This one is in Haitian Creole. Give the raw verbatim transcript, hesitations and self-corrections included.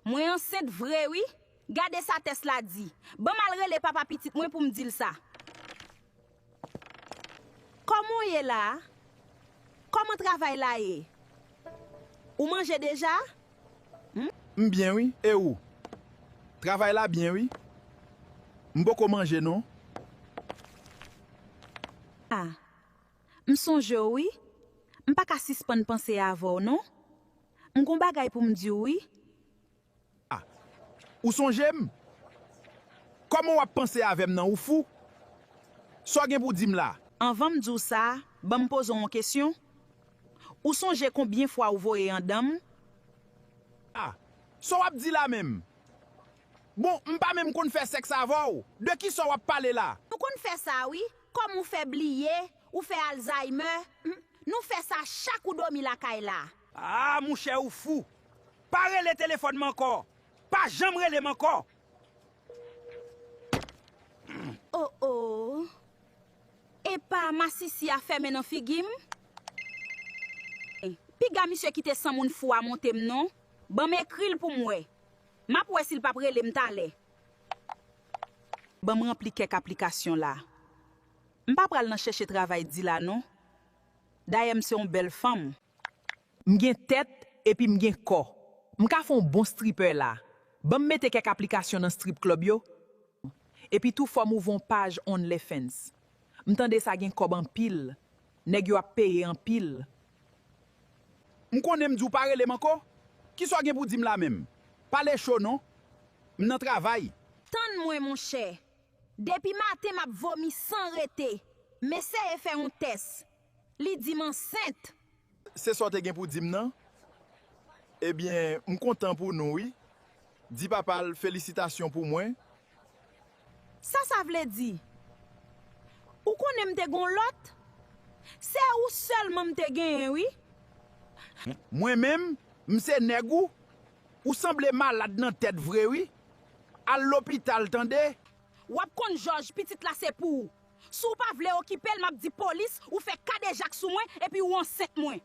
Mwen ansent vre wi. Gade sa tès la di. Ban m al rele papa pitit mwen pou m di l sa. Kòman w ye la a? Kòman travay la ye? Ou manje deja? M byen wi, e ou? Travay la byen wi. M poko manje non. A, m sonje w wi. M pa ka sispann panse avè w non. M gon bagay pou m di w wi. A, ou sonje m? Kòman w ap panse avè m nan, ou fou? Sa w gen pou di m la? Anvan m di w sa, ban m poze w yon kesyon. Ou sonje konbyen fwa ou voye anndan m? A, sa w ap di la menm? Bon, m pa menm konn fè sèks avè w. De kisa w ap pale la? Nou konn fè sa wi. Kòm ou fè bliye, ou fè Alzheimer, hmm, nou fè sa chak ou dòmi lakay la. A, monchè, ou fou. Pa rele telefòn m ankò. Pa janm rele m ankò. O o. Epa masisi a fèmen nan figi m? Piga misye kite san moun fou a monte m non. Ban m ekri l pou m wè. M ap wè si l p ap rele m talè. Ban m ranpli kèk aplikasyon la. M pa pral nan chèche travay di la non. Dayè m se yon bèl fanm. M gen tèt epi m gen kò. M ka fè yon bon stripper la. Ban m mete kèk aplikasyon nan strip club yo. Epi tou fò m ouvri yon paj OnlyFans. M tande sa gen kòb anpil. Nèg yo ap peye anpil. M konnen m di w pa rele m ankò. Kisa w gen pou di m la menm? Pale cho non. M nan travay. Tann mwen monchè. Depi maten m ap vomi san rete. M eseye fè yon tès. Li di m ansent. Se sa w te gen pou di m nan? Ebyen, m kontan pou nou wi. Di papa l felisitasyon pou mwen. Sa sa vle di? Ou konnen m te gon lòt? Se ou sèlman m te genyen wi. Mwen menm, m se nèg ou? Ou sanble malad nan tèt vre wi. Al lopital tande. W ap konn Jòj pitit la se pou ou. Si w pa vle okipe l m ap di polis ou fè kadejak sou mwen epi ou ansent mwen.